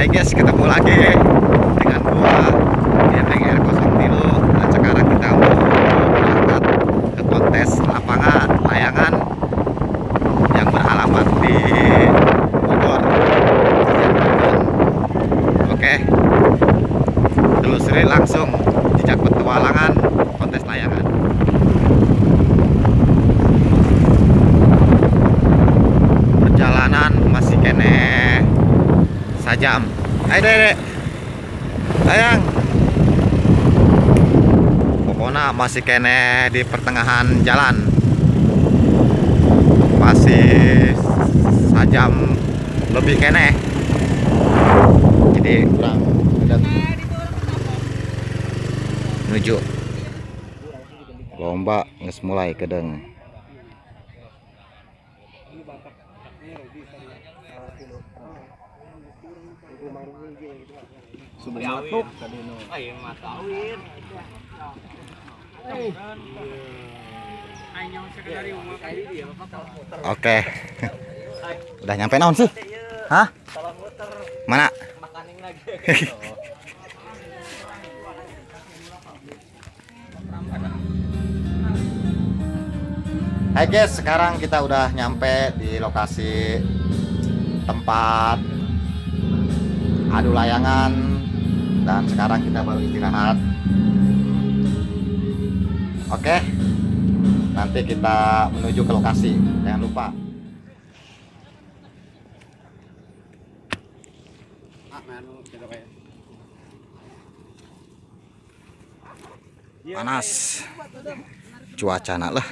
Hai guys, ketemu lagi dengan gua Genteng R03 dan sekarang kita mau berangkat ke kontes lapangan layangan yang beralamat di Bogor. Oke, telusuri langsung jejak petualangan kontes layangan. Perjalanan masih keneh sajam. Ayo, Dek. Sayang. Pokoknya masih keneh di pertengahan jalan. Masih sajam lebih keneh. Jadi kurang ada menuju lomba geus mulai kedeng. Oke. Udah nyampe naon sih? Hah? Mana? Hai guys, sekarang kita udah nyampe di lokasi tempat adu layangan dan sekarang kita baru istirahat. Oke, nanti kita menuju ke lokasi. Jangan lupa. Panas cuaca nak lah.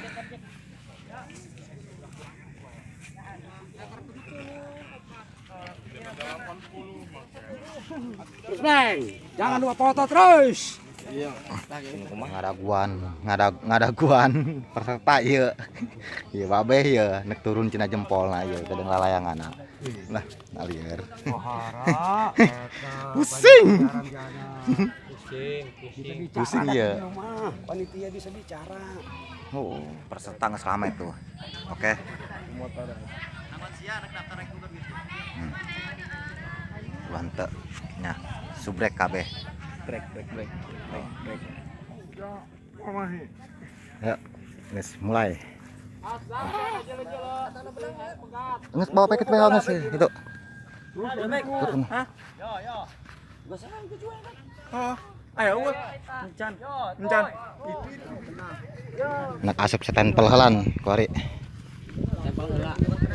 Terus, Neng, jangan lupa foto terus. Iya. Ngadaguan, ngadaguan peserta ieu. Ieu babeh ieu nek turun cina jempol na ieu kadang lalayangan. Lah, ngalieur. Pusing. Pusing, pusing. Pusing ieu. Panitia bisa bicara. Oh, peserta geus rame tuh. Oke. Mantep. Nah, subrek kabeh. Brek, brek, brek, brek, brek. Ya, geus mulai. Geus bawa paket bae geus itu. Turun. Ayo, encan, encan. Nak asup stempel helan, kuari.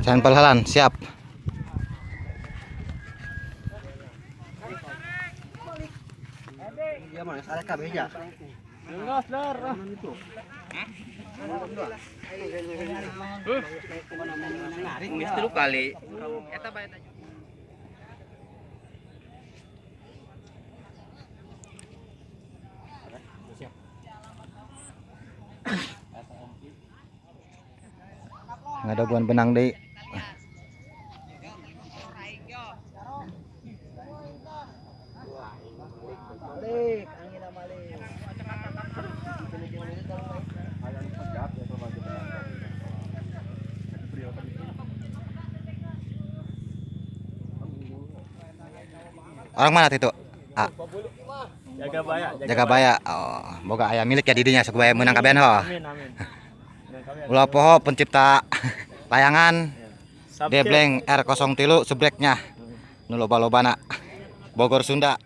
Stempel helan, siap. Iya, mana ada kabeh ya. Geus tilu kali. Ngadaguan benang deui. Orang mana itu? Ah. Jagabaya. Jagabaya. Oh, boga aya milik ya didinya sok bae meunang kabehan ho. Amin, amin. Ulah poho pencipta layangan Debleng R03 subreknya. Nu loba-lobana. Bogor Sunda.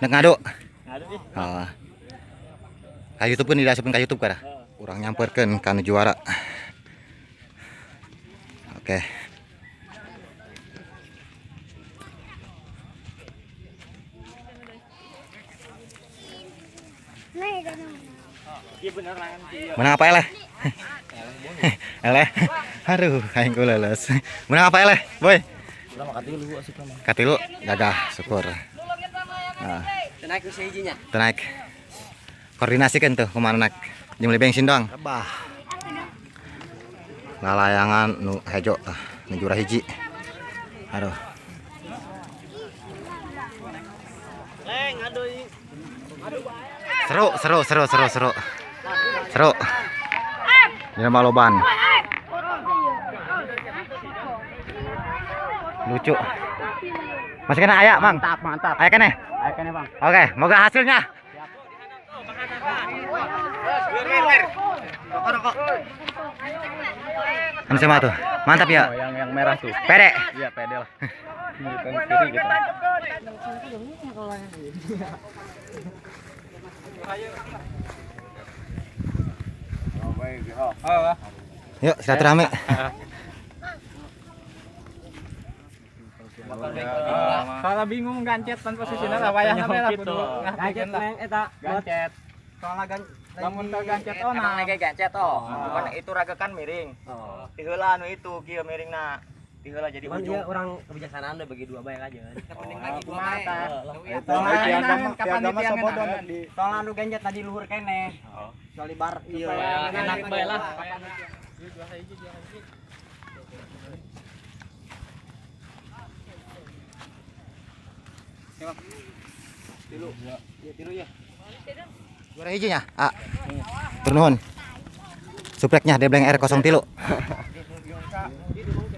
Nek ngadu. Oh. Ka YouTube pun diasupkeun ka YouTube kada. Urang nyamperkeun ka nu juara. Oke. Menang apa eleh? Eleh. Aduh, aing ku leuleus. Menang apa eleh, Boy? Katilu, gagah, syukur. Nah. Naik bisa hijinya. Naik. Koordinasikan tuh kemana naik. Jeung beli bensin doang. Bah. Lalayangan nu hejo tah, nu juara hiji. Aduh. Leng, aduh. Seru, seru, seru, seru, seru. Seru. Jelema loban. Lucu. Masih kena aya, Mang? Mantap, mantap. Aya keneh? Aya keneh, Bang. Oke, moga hasilnya. Ini sama tuh. Mantap ya. Oh, yang merah tuh. Pede. Iya, pede lah. Kiri gitu. Yuk, silaturahmi. Kalau bingung gancet pan posisinya lah wayahna we lah kudu. Gancet neng eta gancet. Soalna lamun teu gancet oh nah Emang gancet oh. Bukan itu raga kan miring. Tiheula anu itu kieu miringna. Tiheula jadi ujung. Orang kebijaksanaan udah bagi dua baik aja. Penting lagi dua bae. Soalnya anu gancet tadi luhur keneh. Soal bar ieu. Enak bae lah. Juara hijinya, A. Turun. Supleknya Debleng R03.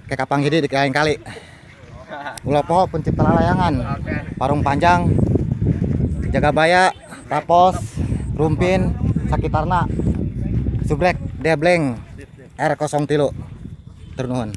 Kayak kapang hiji di lain kali. Ulah poho pencipta layangan. Parung Panjang, Jagabaya, Tapos, Rumpin, Sakitarna. Sublek Debleng R03. Turun.